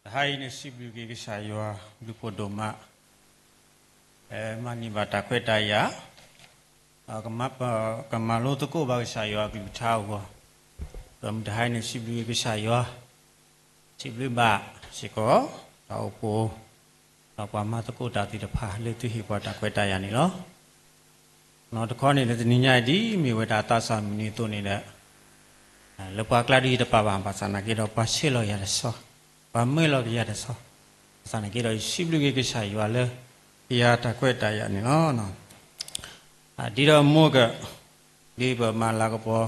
တဟါအံၤန့ၣ် စံးဘျုးက့ၤကစၢ်ယွၤဘျုးဖှိၣ်ဒိၣ်မး, မၤန့ၢ်ဘၣ်တၢ်ခွဲးတၢ်ယာ်, ကမၤလိသကိးဘၣ်ကစၢ်ယွၤအကလုၢ်ကထါအဂီၢ်, ဒီးမုၢ်တဟါအံၤန့ၣ် စံးဘျုးက့ၤကစၢ်ယွၤ, စံးဘျုးဘၣ်စ့ၢ်ကီး တၢ်အိၣ်ဖှိၣ်, ဒီးပှၤမၤသကိးတၢ်သ့ၣ်တဖၣ် လၢသုဟ့ၣ်ပှၤတၢ်ခွဲးတၢ်ယာ်န့ၣ်လီၤ. နီၢ်တခီန့ၣ် လၢတနံၤညါအံၤ ဒ်မ့ၢ်ဝဲဒၣ်သးစၢ်မုၢ်နံၤအသိးန့ၣ်ဒီး လၢပှၤကျါဒ်တပာ်ဘၣ် ဘၣ်ဆၣ်နာ်က့ဒီး ပှၤဆဲးလီၤယၤတဆီ, ပှၤမၢလီၤက့ၤယၤတဆီ, ဘၣ်ဆၣ်နာ်က့ဒီး ယစံးဘျုးက့ၤကစၢ်ယွၤလၢ ယတၢ်ခွဲးတၢ်ယာ်န့ၣ်လီၤ. ဒ်ဒီးမိၢ်က ဒ်ပမၤလၤကပီၤ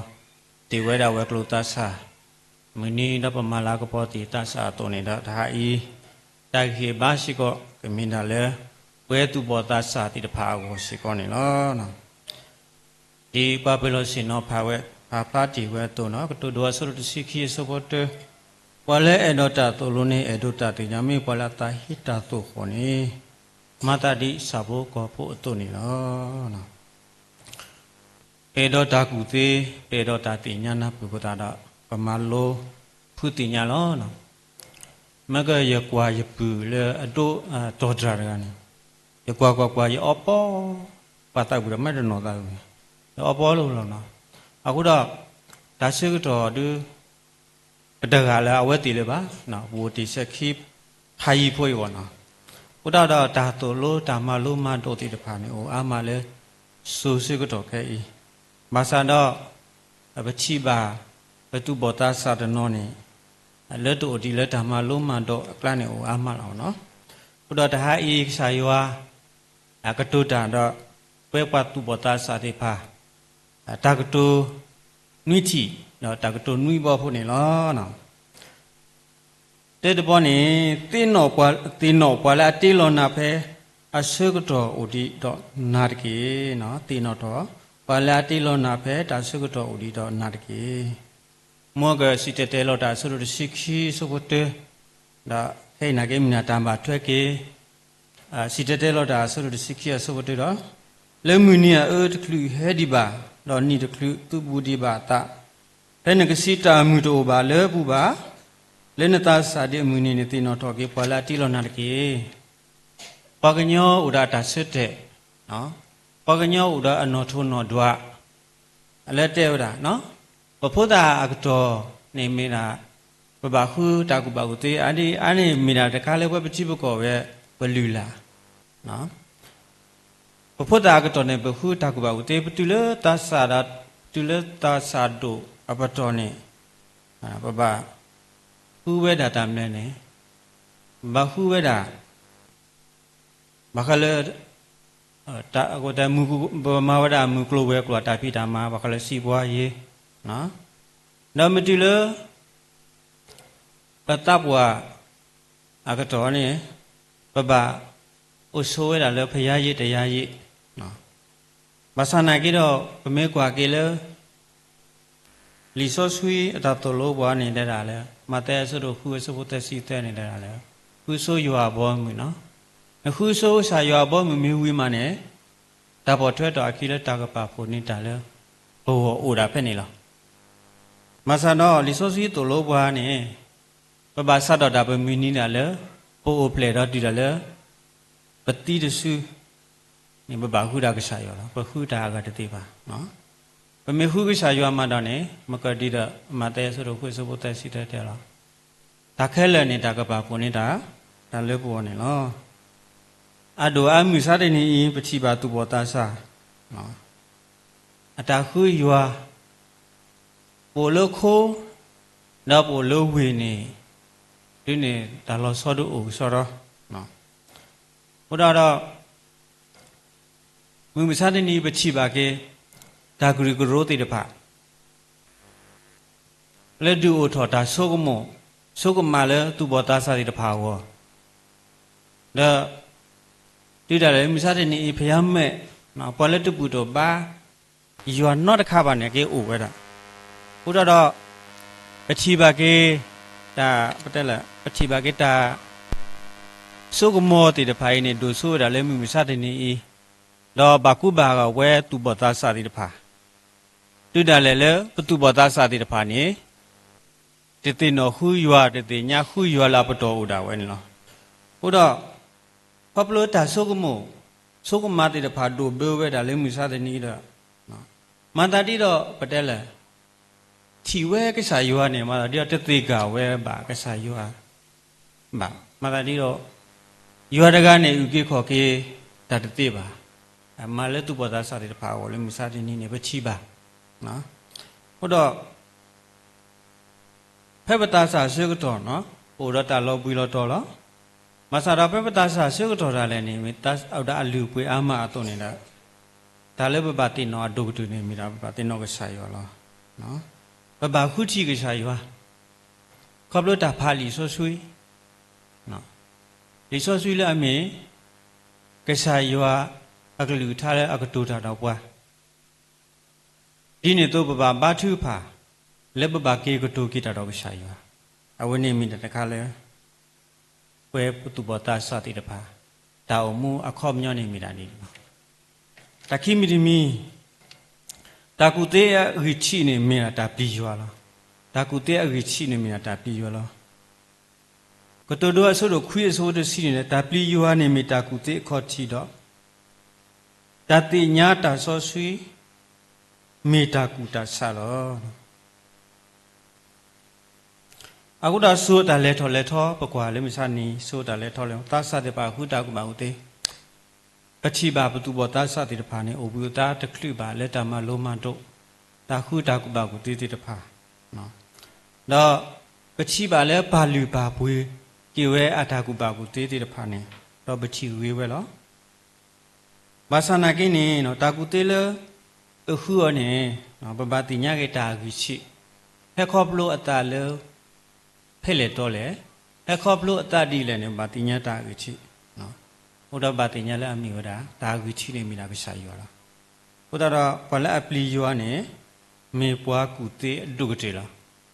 တ့ၢ်ဝဲဒၣ်ဝဲၤကျိၤသးစၢ် မုၢ်နံၤဒီးပမၤလၤကပီၤတ့ၢ်သးစၢ်အသိးန့ၣ်ဒီး တဟါအံၤ တၢ်ဂ့ၢ်ဘါစ့ၢ်ကီး ကမ့ၢ်ဒၣ်လၢ ပှဲၤသူၣ်ဘီၣ်သးစၢ်သ့ၣ်တဖၣ်အဂီၢ်စ့ၢ်ကီးန့ၣ်လီၤ. ဒ်ပှၤပၢၤလီၢ်ဆ့ၣ်နီၤဖးဝဲ ဖးဖျါတ့ၢ်ဝဲအသိးနီၤ ကတိၤဒိအဆၢဒိၣ်တဆံခံအဆၢဖိတၢ, ပှၤလၢအဲၣ်ဒိးတၢ်သိၣ်လိန့ၣ် အဲၣ်ဒိးတၢ်သ့ၣ်ညါ မ့ၢ်ပှၤလၢအသးဟ့တၢ်သိၣ်ဃီၣ်န့ၣ် မၤသးဒ်ဆၣ်ဖိကီၢ်ဖိအသိးန့ၣ်လီၤ. ပအဲၣ်ဒိးတၢ်ကူၣ်သ့, ပအဲၣ်ဒိးတၢ်သ့ၣ်ညါနၢ်ပၢၢ်အဃိသတးဒီး ပမၤလိဃုသ့ၣ်ညါလီၤ. မ့ၢ်ကယကွၢ်ယပုၢ်လၢအဒိၣ်တီၤတြၢ်တဂၤန့ၣ်, ယကွၢ်ကွၢ်ကွၢ် ယအီပီ, ပှၤသးဝံၣ်ဒီးမ့ၢ်တနီၤသးဝံၣ်, ယအီပီလီၤလီၤနီၤ. အဃိဒီး တၢ်ဆၢကတီၢ်ဒုး ပတဂၤလၢအဝဲသ့ၣ်လၢၤဘၣ်, ပအိၣ်တ့ၢ်ဆဲးခံဖးယံၤဖိအံၤဘၣ်နီၤ. အဃိဒၣ်ဒီး တၢ်သိၣ်လိတၢ်မၤလိမၤဒိးသ့ၣ်တဖၣ်န့ၣ် အိၣ်အါမးလၢ စိၤဆၢကတီၢ်ခဲအံၤ, ဘၣ်ဆၣ်ဒီး ပထံၣ်ဘၣ် ပသူၣ်ဘီၣ်သးစၢ်တနီၤန့ၣ် လၢတအိၣ်ဒံးလၢတၢ်မၤလိမၤဒိးအကျါန့ၣ် အိၣ်အါမးလီၤနီၤ. အဃိဒီးတဟါအံၤ ကစၢ်ယွၤ အကတိၤတၢ်ဒီး ပဝဲပှၤသူၣ်ဘီၣ်သးစၢ်သ့ၣ်တဖၣ် တၢ်ကတိၤနွံထံၣ် ဒီးတၢ်ကတိၤနွံဘီဖိန့ၣ်လီၤ. တၢတဘီန့ၣ် သ့ၣ်နီၣ်ပှၤလၢအတ့လီၤနၤဖဲ အဆၢကတီၢ်အိၣ်ဒံးဒီးနၤတက့ၢ်. သ့ၣ်နီၣ်ထီၣ် ပှၤလၢအတ့လီၤနၤဖဲတၢ်ဆၢကတီၢ်အိၣ်ဒံးဒီးနၤတက့ၢ်. မ်ကစံၣ်တဲၤတဲလီၤတၢ်အဆၢဒိၣ်တဆံခံအဆၢဖိတၢ, ဒီးခဲအံၤနာ်က့မုၢ်နၤတၢ်ဘၣ်ထွဲက့ၤ စံၣ်တဲၤတဲလီၤတၢ်အဆၢဒိၣ်တဆံခံအဆၢဖိတၢဒီး, လၢမုၢ်နံၤအအၢတချုးဟဲဒံးဘၣ်, ဒီးနံၣ်တချုးသုးဘူးဒံးဘၣ်အသး, ဖဲနကစံးတၢ်မုၢ်တအိၣ်ဘၣ်လၢပူၤဘၣ်, လၢနသးစၢ်ဒ်အမုၢ်နံၤန့ၣ် သ့ၣ်နီၣ်ထီၣ်က့ၤပှၤလၢအတ့လီၤနၤတက့ၢ်. ပှၤကညီအိၣ်ဒီးအတၢ်ဆၢတဲာ်, ပှၤကညီအိၣ်ဒီးအနီၣ်ထိးနီၣ်ဒွး, လၢတဲဝဲဒၣ် ပဖိသၣ်အကတီၢ်န့ၣ်မ့ၢ်ဒၣ် ပဘၣ်ဃုတၢ်ကူၣ်ဘၣ်ကူၣ်သ့, အါဒ်အါန့ၣ်မ့ၢ်ဒၣ်တခါလၢပဝဲပထံပကီၢ်ဝဲပလုၢ်လၢ်, ပဖိသၣ်အကတီၢ်န့ၣ် ပဃုတၢ်ကူၣ်ဘၣ်ကူၣ်သ့, ပတုၤလၢသးစၢ်ဒီး တုၤလၢသးစၢ်ဒိၣ်အပတီၢ်န့ၣ် ပဘၣ်ဃုဝဲဒၣ်တၢ်မနုၤလဲၣ်န့ၣ်, ပဘၣ်ဃုဝဲဒၣ် ဘၣ်ဃးလၢ ပမၤဝဲဒၣ်မုၢ်ကျိၤဝဲၤကျိၤ တၢ်ဖံးတၢ်မၤ ဘၣ်ဃးလၢစံးပှၤယ့ၤ, ဒီးမ့ၢ်တုၤလၢ ပသးပှၢ်အကတီၢ်န့ၣ် ပဘၣ်အိၣ်ဆိးဝဲဒၣ်လၢပယါယ့ၤတယါယ့ၤ, ဘၣ်ဆၣ်နာ်က့ဒီး ပမ့ၢ်ကွၢ်က့ၤလၢ လံာ်စီဆှံအတၢ်သိၣ်လိပှၤန့ၣ်တဲဒၣ်လၢ မးသဲအဆၢဒိၣ်ဃုအဆၢဖိသၢဆံသၢန့ၣ်တဲဒၣ်လၢ ဃုဆိယွၤအဘီအမုၢ်နီၤ, နဃုဆိကစၢ်ယွၤအဘီအမုၢ်မ့ၢ်ဝံၤမးန့ၣ် တၢ်ပိာ်ထွဲထီၣ်အခံလၢတၢ်ကပာ်ဖှိၣ်န့ၢ်တၢ်လၢ ပဂီၢ်အိၣ်ဒၣ်ဖဲန့ၣ်လီၤ. ဘၣ်ဆၣ်ဒီးလံာ်စီဆှံသိၣ်လိပှၤန့ၣ် ပဘၣ်စးထီၣ်ဒၣ်ပမုၢ်နံၤဒၣ်လၢ ပအိၣ်ဖျဲၣ်ဒီးတုၤဒၣ်လၢ ပသံတစု န့ၣ် ပဘၣ်ဃုဒၣ်ကစၢ်ယွၤလီၤ. ပဃုတၢ်အဂၤတသ့ဘၣ်. ပမ့ၢ်ဃုကစၢ်ယွၤမးဒီးန့ၣ် မ့ၢ်ကဒံးဒီး မးသဲအဆၢဒိၣ်ဃုအဆၢဖိသၢဆံသၢတဲလီၤ. တၢ်ခဲလၢာ်န့ၣ် တၢ်ကပာ်ဖှိၣ်န့ၢ်တၢ် တၢ်လၢပဂီၢ်န့ၣ်လီၤ. အဒိၣ်အါမုၢ်မဆါတနံၤအံၤ ပထံၣ်ဘၣ်သူၣ်ဘီၣ်သးစၢ် အတၢ်ဃုယွၤ ပအိၣ်လၢခိ ဒီးပအိၣ်လၢဝ့ၢ်န့ၣ် ဒ်န့ၣ်တၢ်လီၤဆီဒုးအိၣ်ကစီဒီ, အဃိဒီး မုၢ်မဆါတနံၤအံၤ ပထံၣ်ဘၣ်က့ၤ တၢ်ကရူၢ်ကရိသ့ၣ်တဖၣ် လၢဒုးအိၣ်ထီၣ်တၢ်ဆိကမိၣ် ဆိကမးလၢသူၣ်ဘီၣ်သးစၢ်သ့ၣ်တဖၣ်အဂီၢ်, ဒီး တုၤဒၣ်လဲာ်မုၢ်မဆါတနံၤအံၤ ဖဲယါမဲာ် ပှၤလၢတဘူၣ်တဘါ ယွၤနီတခါဘၣ်န့ၣ် က့ၤအိၣ်ဝဲဒၣ်. အဃိဒီး ပထံၣ်ဘၣ်က့ၤ တၢ် ပတဲလၢ ပထံၣ်ဘၣ်က့ၤတၢ် ဆိကမိၣ်သ့ၣ်တဖၣ်အံၤန့ၣ် ဒိၣ်ဆိဝဲဒၣ်လၢမုၢ်မဆါတနံၤအံၤ, ဒီးဘၣ်ကူဘၣ်ဂာ်ဝဲသူၣ်ဘီၣ်သးစၢ်သ့ၣ်တဖၣ်, တုၤဒၣ်လဲာ်လၢပသူၣ်ဘီၣ်သးစၢ်သ့ၣ်တဖၣ်န့ၣ် တသ့ၣ်နီၣ်ဃုယွၤ တသ့ၣ်ညါဃုယွၤလၢအပတီၢ်အိၣ်ဒၣ်ဝဲန့ၣ်လီၤ. အဃိဒီး ခီဖျိတၢ်ဆိကမိၣ် ဆိကမးသ့ၣ်တဖၣ်ဒိၣ်ဘၢဝဲဒၣ်လၢမုၢ်ဆါတနံၤဒီး မၤသးဒ်ဒီးပတဲလဲၣ် ထံၣ်ဝဲကစၢ်ယွၤန့ၣ် မၤသးဒ်ဒီးတသ့ၣ်ကၢ်ဝဲဘၣ်ကစၢ်ယွၤ ဘၣ် မၤသးဒ်ဒီး ယွၤတဂၤန့ၣ် အုၣ်က့ၤခီၣ်က့ၤတၢ်တသ့ဘၣ်. မၤလၢသူၣ်ဘီၣ်သးစၢ်သ့ၣ်တဖၣ်အဂီၢ်လၢမုၢ်ဆါတနံၤန့ၣ် ပထံၣ်ဘၣ်. အဃိဒီး ဖဲပသးစၢ်ဆၢကတီၢ်န့ၣ် ပအိၣ်ဒီးတၢ်လီၤဘှံးလီၤတီၤလီၤ. ဘၣ်ဆၣ်ဒီးဖဲပသးစၢ်ဆၢကတီၢ်ဒၣ်လဲာ်န့ၣ် မ့ၢ်တၢ်အိၣ်ဒီးအလုၢ်အပှ့ၤအါမးအသိးန့ၣ်ဒီး တၢ်လၢပဘၣ်သ့ၣ်နီၣ်အဒိၣ်ကတၢၢ်န့ၣ် မ့ၢ်ဒၣ်ပဘၣ်သ့ၣ်နီၣ်ကစၢ်ယွၤလီၤ. ပဘၣ်ဃုထံၣ်ကစၢ်ယွၤ ခီဖျိတၢ်ဖးလံာ်စီဆှံ လံာ်စီဆှံလၢအမ့ၢ် ကစၢ်ယွၤအကလုၢ်ကထါလၢအကတိၤတၢ်ဒီးပှၤ ဒ်န့ၣ်အသိးပဘၣ်ဘါထုကဖၣ် လၢပဘၣ်က့ၤကတိၤက့ၤတၢ်ဒီးကစၢ်ယွၤ အဝဲန့ၣ်မ့ၢ်တၢ်တခါလၢ ပဝဲပသူၣ်ဘီၣ်သးစၢ်သ့ၣ်တဖၣ် တၢ်အိၣ်မူအခီပညီန့ၣ်မ့ၢ်ဒၣ်ဒ်န့ၣ်လီၤ. တၢ်ခံမံၤတမံၤ တၢ်ကူၣ်သ့အဂံၢ်ထံးန့ၣ်မ့ၢ်ဒၣ်တၢ်ပျံၤယွၤလီၤ. တၢ်ကူၣ်သ့အဂံၢ်ထံးန့ၣ်မ့ၢ်ဒၣ်တၢ်ပျံၤယွၤလီၤ. ကတိၤဒိအဆၢဒိၣ်ခွံအဆၢဖိတဆံန့ၣ် တၢ်ပျံၤယွၤန့ၣ်မ့ၢ်တၢ်ကူၣ်သ့အခီၣ်ထံးဒီး တၢ်သ့ၣ်ညါတၢ်စီဆှံ မ့ၢ်တၢ်ကူၣ်တၢ်ဆးလီၤ. အဃိဒီးစိၤတၢ်လဲၤထီၣ်လဲၤထီ ပကွၢ်လၢမုၢ်ဆါနံၤ စိၤတၢ်လဲၤထီၣ်လဲၤထီ သးစၢ်သ့ၣ်တဖၣ်ဃုတၢ်ကူၣ်ဘၣ်ကူၣ်သ့ ပထံၣ်ဘၣ်ပသူၣ်ဘီၣ်သးစၢ်သ့ၣ်တဖၣ်န့ၣ် အိၣ်ဘှံးအိၣ်သါတချုးဘၣ်လၢတၢ်မၤလိမၤဒိး တၢ်ဃုတၢ်ကူၣ်ဘၣ်ကူၣ်သ့သ့ၣ်တဖၣ် ဒီးပထံၣ်ဘၣ်လၢပာ်လုၢ်ပာ်ပှ့ၤက့ၤဝဲအတၢ်ကူၣ်ဘၣ်ကူၣ်သ့သ့ၣ်တဖၣ်န့ၣ် ဒီးပထံၣ်ဂ့ၤဝဲလီၤ. ဘၣ်ဆၣ်နာ်က့န့ၣ် တၢ်ကူၣ်သ့လၢ ပဃုအီၤန့ၣ် ပဘၣ်သ့ၣ်ညါက့ၤတၢ်အဂံၢ်ဆံး ဟဲခီဖျိအသးလၢ ဖဲလဲၣ်တီလဲၣ်, ဟဲခီဖျိအသးဒ်လဲၣ်န့ၣ် ဘၣ်သ့ၣ်ညါတၢ်အဂံၢ်ဆံး, အိၣ်ဒီးဘၣ်သ့ၣ်ညါလၢအမ့ၢ်ဝဲဒၣ် တၢ်အဂံၢ်ဆံးန့ၣ်မ့ၢ်ဒၣ်ကစၢ်ယွၤလီၤ. အဃိသတးဒီး ပှၤလၢအပျံၤယွၤန့ၣ် မ့ၢ်ပှၤကူၣ်သ့အဒိၣ်ကတၢၢ်လီ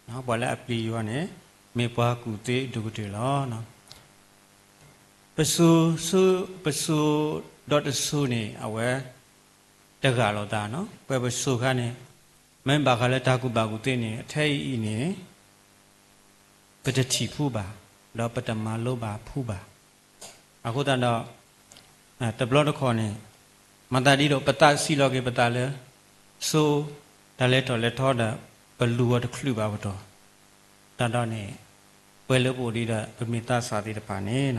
ၤ. ပှၤလၢအပျံၤယွၤန့ၣ် မ့ၢ်ပှၤကူၣ်သ့အဒိၣ်ကတၢၢ်လီၤ. ပစိၤ, ပစိၤဒီးတစိၤန့ၣ် အဝဲ တဂၤလိာ်သးနီၤ, ပဝဲပစိၤခါန့ၣ် မ့ၢ်ဘၣ်ဃးလၢတၢ်ကူၣ်ဘၣ်ကူၣ်သ့န့ၣ် အထဲအံၤအံၤန့ၣ် ပတထံၣ်ဖူဘၣ်, ဒီးပတမၤလိဘၣ်ဖူဘၣ်. အဃိသတးဒီး တဘျီတခီၣ်န့ၣ် မၤသးဒ်ဒီးပသးဆံးလီၤက့ၤပသးလၢ စိၤတၢ်လဲၤထီၣ်လဲၤထီဒီး ပလူၤအီၤတချုးဘၣ်ပတီၢ်, တၢ်ဒီးန့ၣ် ပှဲၤလၢပအိၣ်ဒံးဒီး ပမ့ၢ်သးစၢ်သ့ၣ်တဖၣ်န့ၣ်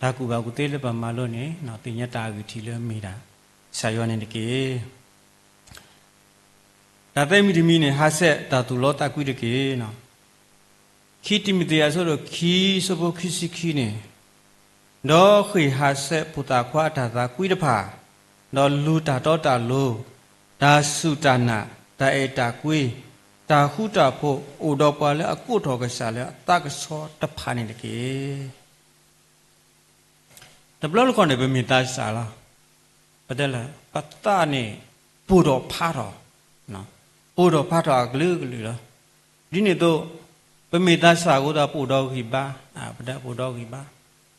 တၢ်ကူၣ်ဘၣ်ကူၣ်သ့လၢပမၤလိန့ၣ် သ့ၣ်ညါတၢ်အဂံၢ်ထံးလၢမ့ၢ်ဒၣ် ကစၢ်ယွၤန့ၣ်တက့ၢ်. တၢ်သၢမံၤတမံၤန့ၣ် ဟးဆှဲးတၢ်သူၣ်လီသးကွံတက့ၢ်. ခံတံၤမသ့းအဆၢဒိၣ်ခံ ဆၢဖိခံဆံခံန့ၣ်, ဒီးဃ့ၢ်ဟးဆှဲးဖိသၣ်ခွါအတၢ်သးကွံတဖၣ်, ဒီးလူၤတၢ်တီတၢ်လိၤ, တၢ်စူၢ်တၢ်နာ်, တၢ်အဲၣ်တၢ်ကွံ, တၢ်ဃူတၢ်ဖိး အိၣ်ဒီးပှၤလၢအကိးထီၣ်ကစၢ်လၢအသးကဆှီတဖၣ်န့ၣ်တက့ၢ်. တဘျီတခီၣ်န့ၣ် ပမ့ၢ်သးစၢ်လီၤ. ပတဲလၢ ပသးန့ၣ် ပိၢ်ထီၣ်ဖးထီၣ်, ပိၢ်ထီၣ်ဖးထီၣ်အကလုာ်ကလုာ်လီၤ. ဒ်န့ၣ်အသိး ပမ့ၢ်သးစၢ်အဃိသတး ပအိၣ်ဒီးဂံၢ်ဘါ, ပတဲပအိၣ်ဒီးဂံၢ်ဘါ,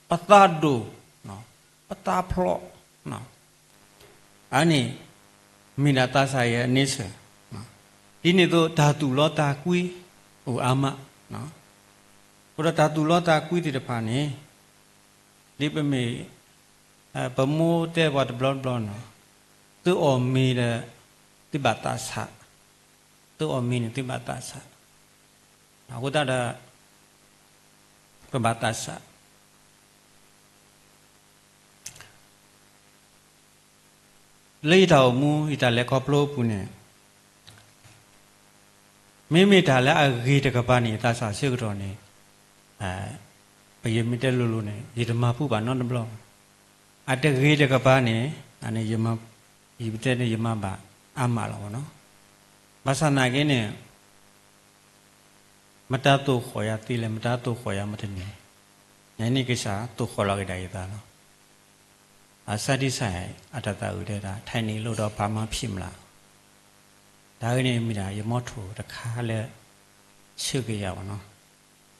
ပသးဒိၣ်, ပသးဖျိး, အန့ၣ် မ့ၢ်ဒၣ်သးစၢ်ယဲၢ်အန့ဆၢၣ်, ဒ်န့ၣ်အသိး တၢ်သူၣ်လီသးကွံ အိၣ်အါမး, အဃိဒီးတၢ်သူၣ်လီသးကွံသ့ၣ်တဖၣ်န့ၣ် ဒ်ပမ့ၢ် ပမိၢ်တဲပှၤတဘျီတဘျီန့ၣ်, သုအီၣ်မ့ၤဒီး သုဘၣ်သးဆး, သုအီၣ်မ့ၤန့ၣ် သုဘၣ်သးဆး, အဃိသတးဒီး ပဘၣ်သးဆး လၢယတၢ်အိၣ်မူ ယတၢ်လဲၤခီဖျိအပူၤန့ၣ် မ့မ့ၢ်တၢ်လၢအဂ့ၤတကပၤန့ၣ် ယသးစၢ်ဆၢကတီၢ်န့ၣ် ပယမ့ၢ်တဲလိၤလိၤန့ၣ် ယတမၤဖူးဘၣ်နီတဘျီ. အတဂ့ၤတကပၤန့ၣ် ယပတဲန့ၣ် ယမၤဘၣ်အါမးလီၤနီၤ. ဘၣ်ဆၣ်သနာ်က့န့ၣ် မတၤသိၣ်ဃီၣ်ယၤသ့လဲၣ်, မတၤသိၣ်ဃီၣ်ယၤမတၤန့ၣ်, နန့ၣ်ကစၢ်သိၣ်ဃီၣ်လီၤက့ၤဒၣ်ယသးလီၤ. အစးဒံးစဲး အတၢ်သးအုးတဲဒၣ် ထံနံၤလိၣ်ဒီးဖးမၤဖံးမလး, တၢ်ဂ့ၢ်န့ၣ်မ့ၢ်ဒၣ် ယမီထိၣ်တခါလၢ ဆၢက့ၤယၤဘၣ်နီၤ.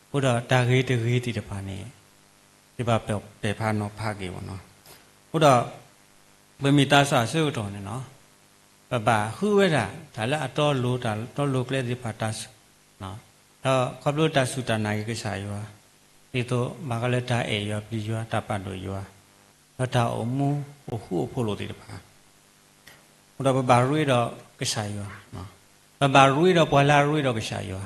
အဃိဒီးတၢ်ဂ့ၤတဂ့ၤသ့ၣ်တဖၣ်န့ၣ် ယဘၣ်ပဲာ်ဖးနီၤဖးက့ၤဘၣ်နီၤ. အဃိဒီး ပမ့ၢ်သးစၢ်ဆၢကတီၢ်န့ၣ်နီၤ ပဘၣ်ဃုဝဲဒၣ် တၢ်လၢအတီအလိၤ တၢ်တီအလိၤကျဲသ့ၣ်တဖၣ် တၢ် ဒီးခီဖျိတၢ်စူၢ်တၢ်နာ်က့ၤကစၢ်ယွၤ, ဒ်သိးဘၣ်ဃးလၢတၢ်အဲၣ်ယွၤပျံၤယွၤ တၢ်ပာ်ဒိၣ်ယွၤ, ဒီးတၢ်အိၣ်မူအိၣ်ဃူအိၣ်ဖိးလိာ်သ့ၣ်တဖၣ်, အဃိဒီးပဘၣ်ရ့ဒီးကစၢ်ယွၤ, ပဘၣ်ရ့ဒီးပှၤလၢအရ့ဒီးကစၢ်ယွၤ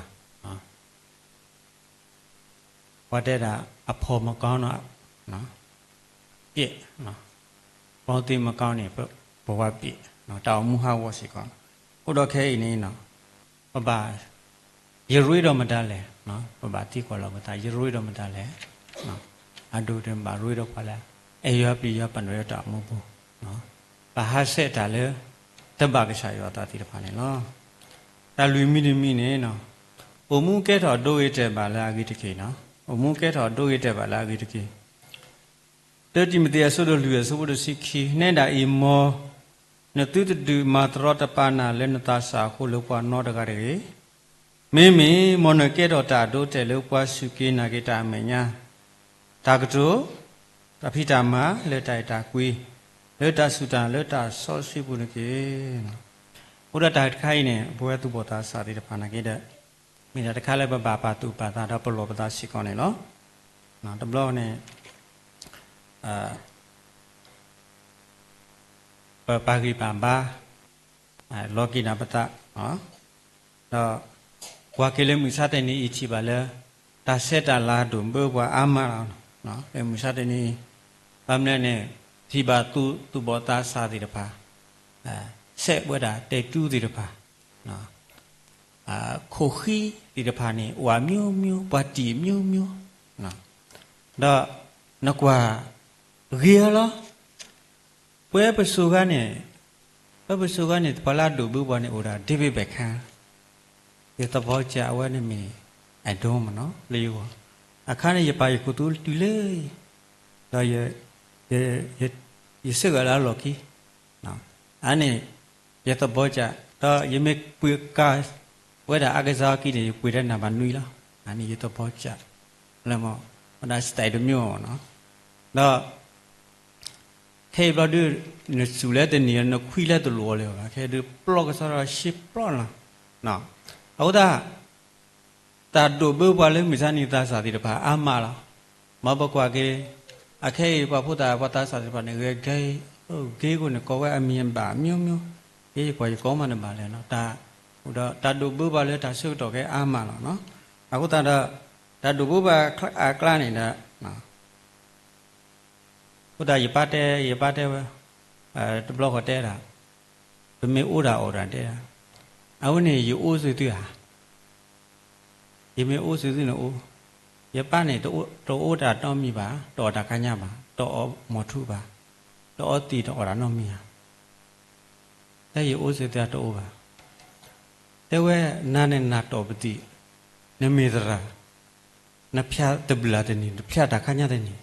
ပှၤတဲဒၣ် အဖီၣ်မကောင်းတော့ ပျဲၢ်, ပှၤသ့ၣ်မကောင်းန့ၣ် ပဝါပျဲၢ်, တၢ်အိၣ်မူဟးဂီၤစ့ၢ်ကီး, အိၣ်ဒီးခဲအံၤန့ၣ် ပဘၣ် ယရ့ဒီးမတၤလဲၣ်, ပဘၣ်သံကွၢ်လီၤပသး ယရ့ဒီးမတၤလဲၣ်, အဒိၣ်ဒီးဘၣ်ရ့ဒီးပှၤလၢ အဲၣ်ယွၤပျံၤယွၤပာ်ဒိၣ်ယွၤတၢ်အိၣ်မူပူၤ, ဘၣ်ဟးဆှဲးတၢ်လၢ တဘၣ်ကစၢ်ယွၤအသးသ့ၣ်တဖၣ်န့ၣ်လီၤ. တၢ်လွံၢ်မံၤတမံၤန့ၣ် အိၣ်မူကဲထီၣ်ဒိဂ့ၤတဲာ်ဘၣ်လၢအဂ့ၤတက့ၢ်, အိၣ်မူကဲထီၣ်ဒိဂ့ၤတဲာ်ဘၣ်လၢအဂ့ၤတက့ၢ်. တၢတံၤမသ့းအဆၢဒိၣ်လွံၢ်အဆၢဖိတဆံခံ, နဲဒၣ်အံၤ မ်နသုတဒုးမၤတရီတပါနၤလၢနသးစၢ်အဃိလၢပှၤနီတဂၤတဂ့ၤ. မ့မ့ၢ်မ်နကဲထီၣ်တၢ်အဒိအတဲာ်လၢပှၤစူၢ်က့ၤနာ်က့ၤတၢ်အမဲာ်ညါ, တၢ်ကတိၤ, တၢ်ဖံးတၢ်မၤလၢတၢ်အဲၣ်တၢ်ကွံ, လၢတၢ်စူၢ်တၢ်နာ်လၢတၢ်စီဆှံပူၤတက့ၢ်. အဃိဒီးတၢ်တခါအံၤန့ၣ် ပဝဲသူၣ်ဘီၣ်သးစၢ်သ့ၣ်တဖၣ်နာ်က့ဒီး မ့ၢ်တၢ်တခါလၢပဘၣ်ပာ်သူၣ်ပာ်သးဒီးပလီၢ်ပသးစ့ၢ်ကီးန့ၣ်လီၤ. တဘျီန့ၣ် ပပာ်ဂံၢ်ပာ်ဘါ လီၤက့ၤနၤပသး, ဒီးကွၢ်က့ၤလၢမုၢ်ဆါတနံၤအံၤထံၣ်ဘၣ်လၢ တၢ်ဆဲးတၢ်လၤဒိၣ်ဘၢပှၤအါမးလီၤ. လၢမုၢ်ဆါတနံၤအံၤ ဘၣ်မနုၤန့ၣ် ထံၣ်ဘၣ်သူၣ်ဘီၣ်သးစၢ်သ့ၣ်တဖၣ် ဆဲးဝဲဒၣ်တဲာ်တူသ့ၣ်တဖၣ် ခိၣ်ဃံသ့ၣ်တဖၣ်န့ၣ် အိၣ်အမျိုးမျိုး ပှၤတံၢ်အမျိုးမျိုး ဒီးနကွၢ်ဂ့ၤအလီၤ. ပဝဲပစိၤဂၤန့ၣ် ပဝဲပစိၤဂၤန့ၣ် ပှၤလၢအဒိၣ်ဘၢပှၤန့ၣ် အိၣ်ဒၣ် David Beckham ယသဘီကၠးအဝဲန့ၣ်မ့ၢ် idol မ့ၢ်နီၤ လၢယဂီၢ် အခါန့ၣ် ယပာ်ယခိၣ်သူတုၤလၢ ဒီး ယစ့ၢ်ကီးလၢအလီၢ်ခံ အန့ၣ် ယသဘီကၠး ဒီးယမ့ၢ်ပှ့ၤကၤ ဝဲဒၣ်အကစၢ်အီၤကံန့ၣ် ယပှ့ၤတၢ်နၢ်ဘၣ်နွံလီၤ. အန့ၣ်ယသဘီကၠး လၢမ့ၢ် ဝဲဒၣ် style တမျိုးမ့ၢ်နီၤ ဒီး ခဲအံၤဘျီဒုး နစူၢ်လၢတန့ၢ် နခွံလၢတလိၣ်အီၤလၢၤဘၣ် ခဲဒုးပျီကစီဒီးရှဲပျီလီၤ. အဃိသတး တၢ်ဒိၣ်ဘၢပှၤလၢမုၢ်ဆါနံၤသးစၢ်သ့ၣ်တဖၣ်အါမးလီၤ. မ်ပကွၢ်က့ၤ အခဲအံၤပှၤဖိသၣ်ပှၤသးစၢ်သ့ၣ်တဖၣ်န့ၣ် ဂဲၤကဲ ဂ့ၤကိၣ်န့ၣ် ကိးဝဲအမံၤအဘၣ်မျိုးမျိုး ယကွၢ်ယကိးမးတဘၣ်လဲၣ်နီၤ တၢ် ဒီးတၢ်ဒိၣ်ဘၢပှၤလၢတၢ်ဆၢကတီၢ်ခဲအါမးလီၤ. အဃိသတးဒီး တၢ်ဒိၣ်ဘၢပှၤအကျါန့ၣ်ဒီး အဃိသတး ယပၢ်တဲ ယပၢ်တဲဝဲ တဘျီဃီတဲဒၣ် ပမ့ၢ်အိၣ်ဒၣ်အီၣ်ဒၣ်တဲဒၣ် အဝဲန့ၣ်ယအိၣ်စ့ၢ်သုဧါ ယမ့ၢ်အိၣ်စ့ၢ်သုန့ၣ်အိၣ်, ယပၢ်န့ၣ် တအိၣ်တၢ်နီတမံၤဘၣ်, တအီၣ်တၢ်ခါညါဘၣ်, တအီၣ်မီၤထူဘၣ်, တအီသံးတအီၣ်တၢ်နီတမံၤဧါ. တၢ်ယအိၣ်စ့ၢ်သုတအိၣ်ဘၣ်. တဲဝဲ နၤန့ၣ်နၤတီၢ်ပသံး, နမ့ၢ်သရၣ်, နဖျါတဘျုးတနံၤ, နဖျါတၢ်ခါညါတနံၤ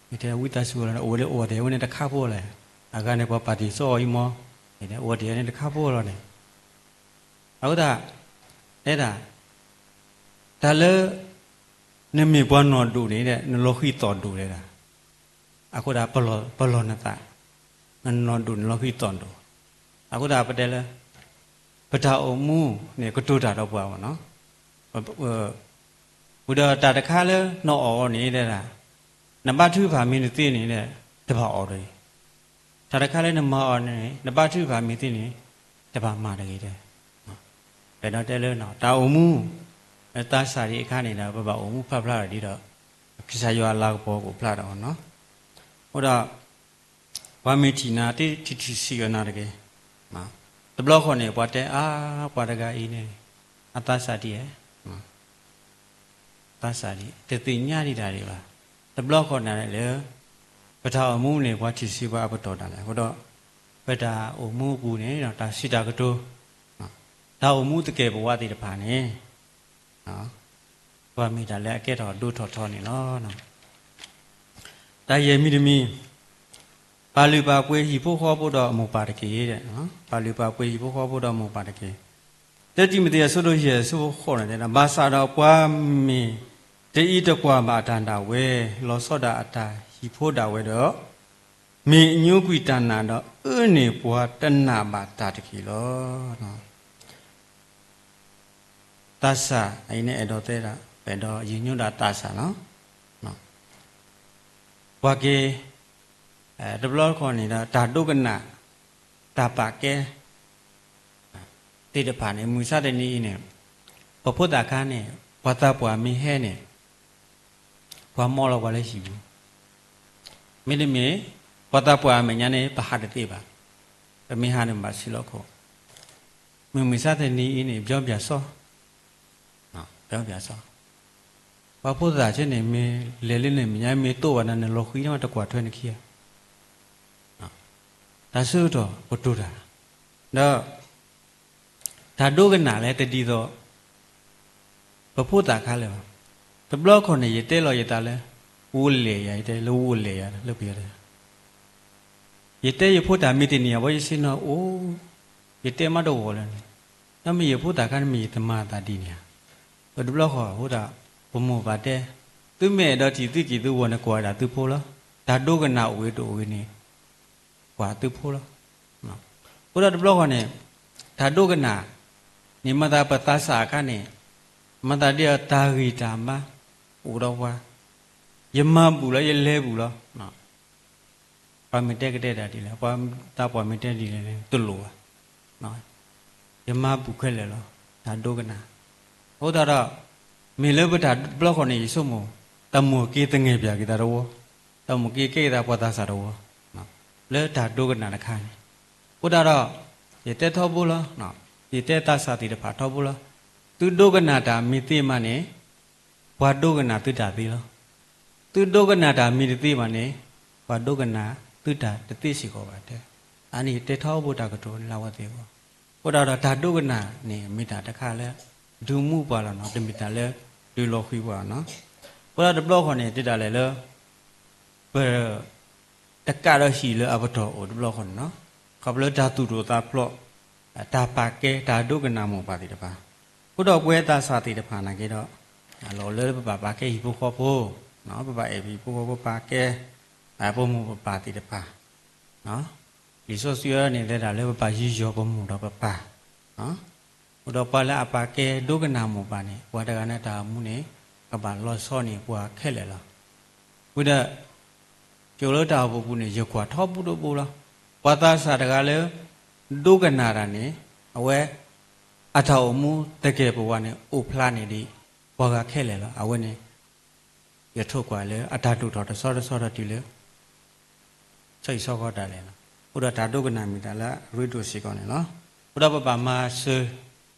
မ့ၢ်တဲဝံသးစူၤလီၤန့ၣ် အိၣ်ဝဲလၢအိၣ်ဝဲတ့ၢ်ဝဲန့ၣ်တခါဖိလီၤ. အဂၤန့ၣ် ပှၤပာ်တ့ၢ်စီအီၤအံၤမီၢ်, မ့ၢ်တဲအိၣ်ဝဲတ့ၢ်ဝဲန့ၣ်တခါဖိလီၤန့ၣ်. အဃိသတး တဲဒၣ် တၢ်လၢ နမ့ၢ်ပှၤနီၢ်ဒိၣ်န့ၣ် နလီၤဃံသီၣ်ဒိၣ်တဲဒၣ်. အဃိသတး ပလီၢ်နသး, နနီၢ်ဒိၣ်နလီၤဃံသီၣ်ဒိၣ်. အဃိသတး ပတဲလၢ ပတၢ်အိၣ်မူန့ၣ် ကတိၤတၢ်ဒီးပှၤမ့ၢ်နီၤ. ဝံၤဒီးတၢ်တခါလၢနအီၣ်အီၤန့ၣ်တဲဒၣ်, နဘါထုကဖၣ်မ့ၢ်တသ့န့ၣ် တဘၣ်အီၣ်တဂ့ၤ. တၢ်တခါလၢနမၤအီၤန့ၣ် နဘါထုကဖၣ်မ့ၢ်သ့န့ၣ် တဘၣ်မၤတဂ့ၤတဲ. ပဒီးတဲလၢ တၢ်အိၣ်မူ သးစၢ်ဒံးအခါန့ၣ်ဒီး ပဘၣ်အိၣ်မူဖျါဖျါဒ်ဒီး ကစၢ်ယွၤအလၤကပီၤကအိၣ်ဖျါဒီးနီၤ. အဃိဒီး ပှၤမ့ၢ်ထံၣ်နၤတထံၣ်ထံၣ်ဆံးအီၤနၤတဂ့ၤ. တဘျီဃီန့ၣ် ပှၤတဲအါ ပှၤတဂၤအံၤန့ၣ် အသးစၢ်ဒ်လဲၣ် သးစၢ်ဒ် တသ့ၣ်ညါဒံးတၢ်ဒံးဘၣ်. တဘျီဃီန့ၣ်လၢ ပတၢ်အိၣ်မူန့ၣ် ပှၤထံၣ်ဆံးပှၤအပတီၢ်ဒၣ်လဲာ်. အဃိဒီး ပတၢ်အိၣ်မူအပူၤန့ၣ် တၢ်စံးတၢ်ကတိၤ တၢ်အိၣ်မူသကဲာ်ပဝးသ့ၣ်တဖၣ်န့ၣ် ပှၤမ့ၢ်တၢ်လၢအကဲထီၣ်ဒိၣ်ထီၣ်ထီန့ၣ်လီၤ. တၢ်ယဲၢ်မံၤတမံၤ, ပာ်လုၢ်ပာ်ပှ့ၤဟံၣ်ဖိဃီဖိဒီးအမိၢ်ပၢ်တက့ၢ်. ပာ်လုၢ်ပာ်ပှ့ၤဟံၣ်ဖိဃီဖိဒီးအမိၢ်ပၢ်တက့ၢ်. တၢတံၤမသ့းအဆၢဒိၣ်ယဲၢ်အဆၢဖိဃိးန့ၣ်တဲဒၣ်, ဘၣ်ဆၣ်ဒီးပှၤမ့ၢ်တအံးတကွၢ်ဘၣ်အတၢ်ဒၣ်ဝဲ, လီၤဆီဒၣ်အတၢ်ဟံၣ်ဖိဒၣ်ဝဲဒီး, မ့ၢ်အညိကွံာ်တၢ်နာ်ဒီး အၢန့ၢ်ပှၤတနာ်ဘၣ်တၢ်တက့ၢ်လီၤ. သးစၢ်အံၤန့ၣ် အဲၣ်ဒိးတဲဒၣ် ပအဲၣ်ဒိးယညိဒၣ်သးစၢ်လီၤ. ပှၤက့ၤ တဘျီတခီၣ်န့ၣ်ဒီး တၢ်ဒိကနၣ် တၢ်ပာ်ကဲ သ့ၣ်တဖၣ်န့ၣ် မုၢ်မဆါတနံၤအံၤန့ၣ် ပဖိသၣ်ခါန့ၣ် ပှၤသးပှၢ်မ့ၢ်ဟဲန့ၣ် ပှၤမီလီၤပှၤလၢဟံၣ်ပူၤ, မ့တမ့ၢ် ပှၤသးပှၢ်အမဲာ်ညါန့ၣ် ပဟးတသ့ဘၣ်, ပမ့ၢ်ဟးန့ၣ်ဘၣ်ဆံးလီၤခိၣ်, မုၢ်မဆါတနံၤအံၤန့ၣ် ပျီပျၢ်စီ ပျီပျၢ်စီ, ပှၤဖိသၣ်ဆၢန့ၣ် မ့ၢ်လဲၤလၢနမဲာ်ညါ မ့ၢ်တိၢ်ဘၣ်နၤ နလီၤဃံၤန့ၣ် တကွၢ်ထွဲနခံဂၤ, တၢ်ဆၢကတီၢ်ကတိၤတၢ်, ဒီး တၢ်ဒိကနၣ်လဲၣ်တဒ်သိး ပဖိသၣ်ခါလၢာ်ဘၣ်. တဘျီခီၣ်န့ၣ် ယတဲလီၤယသးလၢ ဝိလဲၣ်ယၤ ယတဲလၢဝိလဲၣ်ယၤ လၢပယီၤတဲ ယတဲယဖိတၢ်မ့ၢ်တန့ၢ်ယၤဘၣ် ယဆ့ၣ်နီၤအိၣ်, ယတဲမးတဂီၤလၢာ်န့ၣ်, ဒီးမ့ၢ်ယဖိသၣ်ခါန့ၣ်မ့ၢ်ယတမၤအသးဒ်န့ၣ်ဧါ. ပတဘျီဃီအဃိသတး ပမိၢ်ပၢ်တဲ, သုမ့ၢ်အဲၣ်ဒိးထံၣ်သုက့ၤသုဂီၤန့ၣ် ကွၢ်ဒၣ်သုဖိလီၤ. တၢ်ဒိကနၣ်အိၣ်ဂ့ၤတအိၣ်ဂ့ၤန့ၣ် ကွၢ်သုဖိလီၤ. အဃိဒီးတဘျီဃီန့ၣ် တၢ်ဒိကနၣ်န့ၣ် မၤသးပသးစၢ်အခါန့ၣ် မၤသးဒ်အတၢ်ဂံၢ်တၢ်ဘါအိၣ်ဒီးပှၤ, ယမၤဘူၣ်လီၤ ယလဲၤဘူၣ်လီၤ. ပှၤမ့ၢ်တဲကတဲတၢ်ဒ်လဲၣ်, ပှၤသးပှၢ်မ့ၢ်တဲဒ်လဲၣ်န့ၣ် တလိၣ်ဘၣ်. ယမၤဘူၣ်ခဲလၢာ်လီၤ. တၢ်ဒိကနၣ်, အဃိသတးဒီး မ့ၢ်လၢပတၢ်ဘျီဃီန့ၣ် ယဆိကမိၣ် တၢ်မိၢ်က့ၤသငဲၣ်ပၠးက့ၤသးတဝီ, တၢ်မိၢ်က့ၤကဲက့ၤသးပှၤသးစၢ်တဝီ လၢတၢ်ဒိကနၣ်တခါန့ၣ်. အဃိသတးဒီး ယတဲထီဘိလီၤ, ယတဲသးစၢ်သ့ၣ်တဖၣ်ထီဘိလီၤ. သုဒိကနၣ်တၢ်မ့ၢ်သ့မးန့ၣ် ပှၤဒိကနၣ်သုတၢ်သ့လီၤ. သုဒိကနၣ်တၢ်မ့ၢ်တသ့ဘၣ်န့ၣ် ပှၤဒိကနၣ်သုတၢ်တသ့စ့ၢ်ကီးဘၣ်တဲ. အန့ၣ်ယတဲထီဘိတၢ်ကတိၤန့ၣ်လၢအဝဲသ့ၣ်အဂီၢ်. အဃိသတးဒီးတၢ်ဒိကနၣ်န့ၣ် မ့ၢ်တၢ်တခါလၢ ဒုးမူပှၤလီၤနီၤ, တမ့ၢ်တၢ်လၢ ဒုးလီၤဃံၤပှၤနီၤ. အဃိသတးတဘျီဃီန့ၣ် တဲဒၣ်လဲာ်လၢ ပ တကးဒီးဟံၣ်လၢအပတီၢ်အိၣ်တဘျီဃီန့ၣ်နီၤ, ခီဖျိတၢ်သူၣ်ဒိၣ်သးဖျိး, တၢ်ပာ်ကဲ တၢ်ဒိကနၣ်မိၢ်ပၢ်သ့ၣ်တဖၣ်, အဃိဒီးပဝဲသးစၢ်သ့ၣ်တဖၣ်နာ်က့ဒီး အလီၢ်လၢပဘၣ်ပာ်ကဲဟံၣ်ဖိဃီဖိ, ပဘၣ်အဲၣ်ဟံၣ်ဖိဃီဖိပာ်ကဲ ပမိၢ်ပပၢ်သ့ၣ်တဖၣ် လံာ်စီဆှံအံၤန့ၣ် တဲဒၣ်လၢပဘၣ်ယူးယီၣ်ပမိၢ်ဒီးပပၢ်, အဃိဒီးပှၤလၢအပာ်ကဲဒိကနၣ်မိၢ်ပၢ်န့ၣ် ပှၤတဂၤန့ၣ်တၢ်အိၣ်မူန့ၣ် ကဘၣ်လီၤဆီန့ၢ်ပှၤခဲလၢာ်လီၤ. ဝံၤဒီး ကၠိလၢတၢ်အိၣ်ဖှိၣ်ပူၤန့ၣ် ယကွၢ်ထီဘိတဘိလီၤ. ပှၤသးစၢ်တဂၤလၢ ဒိကနၣ်တၢ်န့ၣ် အဝဲ အတၢ်အိၣ်မူသကဲာ်ပဝးန့ၣ် အိၣ်ဖျါန့ၢ်ဒံး ပှၤဂၤခဲလၢာ်လီၤ. အဝဲန့ၣ် ယထိၣ်ကွၢ်လၢအတၢ်ဒိၣ်ထီၣ်တဆီတဆီဒီးတုၤလၢ ဆီဟံၣ်ဆီဃီတၢ်လဲၣ်လီၤ. အဃိဒီးတၢ်ဒိကနၣ်မ့ၢ်တၢ်လၢအရ့ဒိၣ်စ့ၢ်ကီးန့ၣ်လီၤ. အဃိဒီးပဘၣ်မၤစၢၤ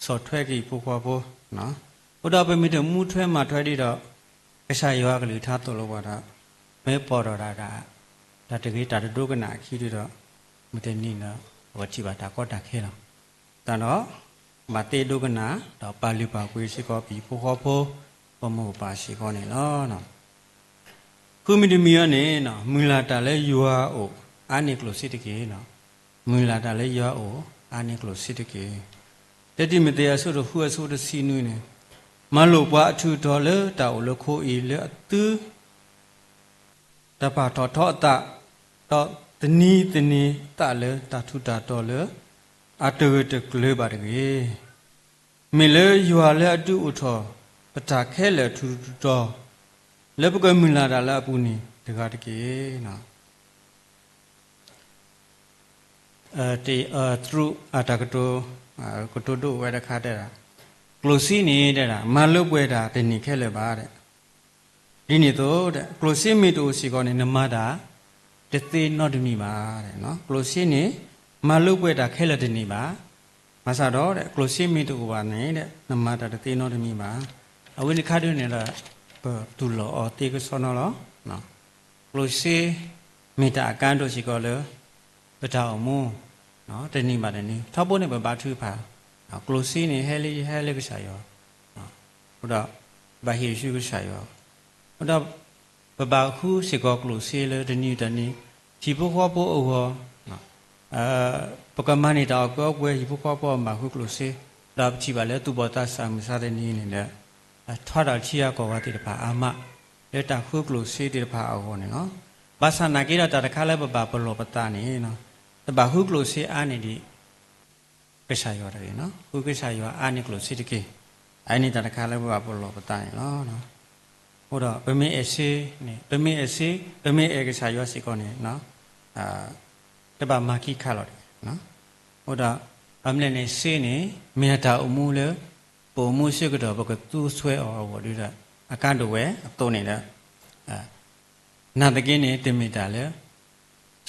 ဆီၣ်ထွဲက့ၤဟံၣ်ဖိဃီဖိ, အဃိဒီးပမ့ၢ်တမူထွဲမၤထွဲဒံးဒီး ကစၢ်ယွၤအကလုၢ်ကထါသိၣ်လိပှၤဒီး မ့ၢ်ပိာ်ထီၣ်ဒၣ် တၢ်တဂ့ၤ တၢ်တဒိကနၣ်အခံဒံးဒီး မုၢ်တနံၤဒီး ပကထံၣ်ဘၣ်တၢ်ကီတၢ်ခဲလီၤ. တၢ်ဒီး ဘၣ်သ့ဒိကနၣ် ဒီးပာ်လုၢ်ပာ်ပှ့ၤစ့ၢ်ကီးပဟံၣ်ဖိဃီဖိ ပမိၢ်ပပၢ်စ့ၢ်ကီးန့ၣ်လီၤ. ဃုမံၤတမံၤအံၤန့ၣ် မုၢ်လၢ်တၢ်လၢယွၤအအိၣ် အါန့ၢ်ကျိၣ်စ့တက့ၢ်. မုၢ်လၢ်တၢ်လၢယွၤအအိၣ် အါန့ၢ်ကျိၣ်စ့တက့ၢ်. တံၤမသ့း အဆၢဒိၣ်ဃု အဆၢဖိတဆံနွံန့ၣ်, မၤလိာ်ပှၤအထူးအတီၤလၢတၢ်အိၣ်လၢခိအံၤ လၢအသု တၢ်ပာ်ထီၣ်ထီအသး, ဒီးသန့ၤသန့ၤသးလၢတၢ်ထူးတၢ်တီၤလၢအတဂၢၢ်တကျၢၤဘၣ်တဂ့ၤ. မ့ၢ်လၢယွၤလၢအဒုးအိၣ်ထီၣ်ပတၢ်ခဲလၢာ်ထူးထူးတီၤတီၤ, လၢပကမုၢ်လၢ်တၢ်လၢအပူၤန့ၣ်တဂၤတက့ၢ်. တရူးအတၢ်ကတိၤ, ကတိၤဒိဝဲတခါတဲဒၣ်, ကျိၣ်စ့န့ၣ်တဲဒၣ် မၤလိပှဲၤတၢ်တန့ၢ်ခဲလၢာ်ဘၣ်. ဒ်န့ၣ်အသိး ကျိၣ်စ့မ့ၢ်တအိၣ်စ့ၢ်ကီးန့ၣ် နမၤတၢ်တသ့နီတမံၤဘၣ်. ကျိၣ်စ့န့ၣ် မၤလိပှဲၤတၢ်ခဲလၢာ်တန့ၢ်ဘၣ်. ဘၣ်ဆၣ်ဒီး ကျိၣ်စ့မ့ၢ်တအိၣ်ဘၣ်န့ၣ် နမၤတၢ်တသ့နီတမံၤဘၣ်. အဝဲန့ၣ်ခါဒ်န့ၣ်ဒီး ပတူၢ်လိာ်အီၤသ့ကစီဒီလီၤ. ကျိၣ်စ့မ့ၢ်တၢ်အကါဒိၣ်စ့ၢ်ကီးလၢ ပတၢ်အိၣ်မူ တနံၤဘၣ်တနံၤ ထီဘိန့ၣ် ပဘါထုကဖၣ်, ကျိၣ်စ့န့ၣ် ဟဲလၢယဟဲလၢကစၢ်ယွၤ, အဃိဒီး ဘၣ်ဟ့ၣ်ဆူကစၢ်ယွၤ, အဃိဒီး ပဘၣ်ဃုစ့ၢ်ကီးကျိၣ်စ့လၢတနံၤတနံၤ ဟံၣ်ဖိဃီဖိအဂီၢ်, ပကမၤန့ၢ်တၢ်အီၣ်ကဲအီပှဲၤ ဟံၣ်ဖိဃီဖိဘၣ်ဃုကျိၣ်စ့, ဒီးပထံၣ်ဘၣ်လၢသူၣ်ဘီၣ်သးစၢ်မုၢ်မဆါတနံၤအံၤန့ၣ်ဒီး ထီဒၣ်ထံဂၤကီၢ်ဂၤသ့ၣ်တဖၣ်အါမး လၢတၢ်ဃုကျိၣ်စ့သ့ၣ်တဖၣ်အဂီၢ်န့ၣ်လီၤ. ဘၣ်ဆၣ်နာ်က့ဒီးတၢ်တခါလၢပဘၣ်ပလီၢ်ပသးန့ၣ် တဘၣ်ဃုကျိၣ်စ့အါန့ၢ်ဒံး ကစၢ်ယွၤတဂ့ၤ, ဃုကစၢ်ယွၤအါန့ၢ်ကျိၣ်စ့တက့ၢ်. အဝဲန့ၣ်တၢ်တခါလၢပဘၣ်ပလီၢ်ပသးန့ၣ်လီၤ. အဃိဒီးပမ့ၢ်အဲၣ်စ့န့ၣ် ပမ့ၢ်အဲၣ်စ့ ပမ့ၢ်အဲၣ်ကစၢ်ယွၤစ့ၢ်ကီးန့ၣ် တဘၣ်မၤခံခါလီၤတဂ့ၤ. အဃိဒီး ဘၣ်မနုၤလဲၣ်န့ၣ် စ့န့ၣ် မ့ၢ်အတၢ်အိၣ်မူလၢ ပအိၣ်မူအဆၢကတီၢ် ပကသူဆွဲအီၤအဂီၢ်ဒီး အကါဒိၣ်ဝဲအသိးန့ၣ်ဒီး နာ်သက့န့ၣ် တမ့ၢ်တၢ်လၢ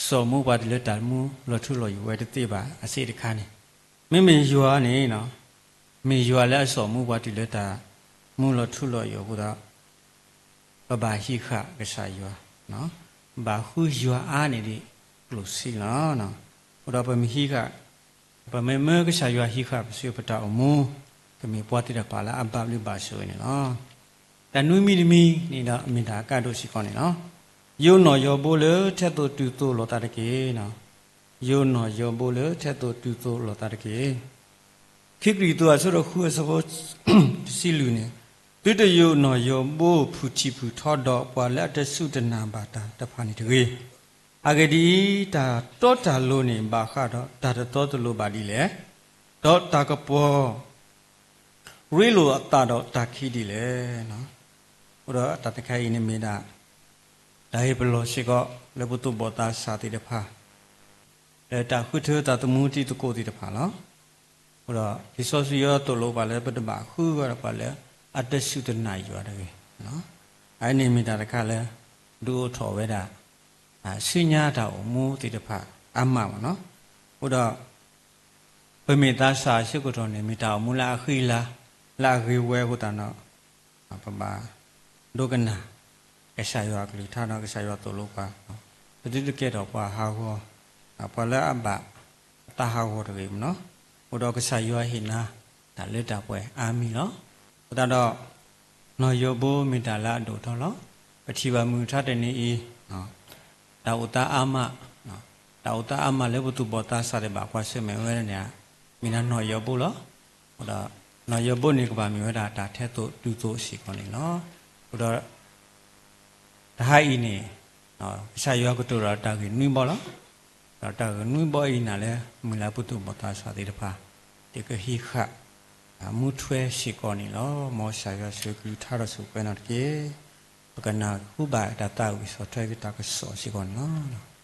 စိာ်မူပှၤတုၤလၢတၢ်မူလီၤထူလီၤယိာ်ဝဲတသ့ဘၣ် အစ့တခါန့ၣ်, မ့မ့ၢ်ယွၤန့ၣ် မ့ၢ်ယွၤလၢအစိာ်မူပှၤတုၤလၢတၢ်မူလီၤထူလီၤယိာ်အဃိဒီး ပဘၣ်ဟံးဃာ်ကစၢ်ယွၤ, ဘၣ်ဃုယွၤအါန့ၢ်ဒံးကျိၣ်စ့လီၤ. အဃိဒီးပမ့ၢ်ဟံးဃာ် ပမ့ၢ်မၢကစၢ်ယွၤဟံးဃာ်ပစုပတၢ်အိၣ်မူ, ကမ့ၢ်ပှၤသ့ၣ်တဖၣ်လၢအဘၣ်ဘျုးဘၣ်ဆိၣ်ဂ့ၤန့ၣ်လီၤ. တၢ်နွံမံၤတမံၤန့ၣ်ဒီး မ့ၢ်တၢ်အကါဒိၣ်စ့ၢ်ကီးန့ၣ်လီၤ. ယိးနီၢ်ယိးဘိလၢထဲသိးတုၤသိးလိာ်သးတက့ၢ်. ယိးနီၢ်ယိးဘိလၢထဲသိးတုၤသိးလိာ်သးတက့ၢ်. ခံကရံၣ်သူးအဆၢဒိၣ်ဃုအဆၢဖိ တဆံလွံၢ်န့ၣ်, သုတယိးနီၢ်ယိးဘိဖုၣ်ထံၣ်ဖုၣ်ထီဒီးပှၤလၢအတစူၢ်တနာ်ဘၣ်တၢ်တဖၣ်န့ၣ်တဂ့ၤ. အဂ့ၢ်ဒ်အံၤ, တၢ်တီတၢ်လိၤန့ၣ် ဘၣ်ဃးဒီးတၢ်တတီတလိၤဘၣ်ဒ်လဲၣ်, ဒီးတၢ်ကပီၤ ရ့လိာ်အသးဒီးတၢ်ခံဒ်လဲၣ်. အဃိဒီးတၢ်တခါအံၤန့ၣ်မ့ၢ်ဒၣ် တၢ်ဟ့ၣ်ပလီၢ်စ့ၢ်ကီး လၢပသူၣ်ဘီၣ်သးစၢ်သ့ၣ်တဖၣ် လၢတၢ်ဃုထၢတၢ်သမူတံၤသကိးသ့ၣ်တဖၣ်လီၤ. အဃိဒီး လံာ်စီဆှံအသိၣ်လိပှၤလၢပတဘၣ်ဃုဂၤဒီးပှၤလၢအတစူၢ်တနာ်ယွၤတဂ့ၤ. အဝဲန့ၣ်မ့ၢ်တၢ်တခါလၢ ဒုးအိၣ်ထီၣ်ဝဲဒၣ် ဆူညါတၢ်အိၣ်မူသ့ၣ်တဖၣ်အါမးမ့ၢ်နီၤ. အဃိဒီး ပမ့ၢ်သးစၢ်အဆၢကတီၢ်န့ၣ် မ့ၢ်တၢ်အိၣ်မူလၢအဃံအလၤ လၢအဂ့ၤဝဲအဃိသတးဒီး ပဘၣ်ဒိကနၣ် ကစၢ်ယွၤအကလုၢ်ကထါဒီးကစၢ်ယွၤသိၣ်လိပှၤ, ပသုတကဲထီၣ်ပှၤဟးဂီၤ, ပှၤလၢအဘၣ်အသးဟးဂီၤတဂ့ၤမ့ၢ်နီၤ. အဃိဒီးကစၢ်ယွၤဟ့ၣ်နၤ တၢ်လၢတၢ်ပှဲၤအါမံၤလီၤ. အဃိသတးဒီး နီၢ်ယိးဘိမ့ၢ်တၢ်လၢအဒိၣ်ထီၣ်လီၤ. ပထံၣ်ဘၣ်မုၢ်မဆါတနံၤအံၤ တၢ်အိၣ်သးအါမး, တၢ်အိၣ်သးအါမးလၢပသူၣ်ဘီၣ်သးစၢ်သ့ၣ်တဖၣ် ကွၢ်ဆၢၣ်မဲာ်ဝဲန့ၣ် မ့ၢ်ဒၣ်နီၢ်ယိးဘိလီၤ. အဃိဒီး နီၢ်ယိးဘိန့ၣ်ကဘၣ်မ့ၢ်ဝဲဒၣ်တၢ်ထဲသိးတုၤသိးစ့ၢ်ကီးန့ၣ်လီၤ. အဃိဒီး တဟါအံၤန့ၣ် ကစၢ်ယွၤကတိၤဒီးတၢ်ဂ့ၢ်နွံဘီလီၤ. ဒီးတၢ်ဂ့ၢ်နွံဘီအံၤန့ၣ်လၢ မုၢ်လၢ်ပသူၣ်ဘီၣ်သးစၢ်သ့ၣ်တဖၣ် ယကဟံးဃာ် မူထွဲစ့ၢ်ကီးန့ၣ်လီၤ. မ်ကစၢ်ယွၤဆိၣ်ဂ့ၤကလုၢ်ကထါဒီးဆိၣ်ဂ့ၤပှၤနီၣ်တက့ၢ်. ပကနၢ်ဟူဘၣ်တၢ်သးဝံၣ်ဆီၣ်ထွဲက့ၤတၢ်ကစီၣ်စ့ၢ်ကီးန့ၣ်လီၤ.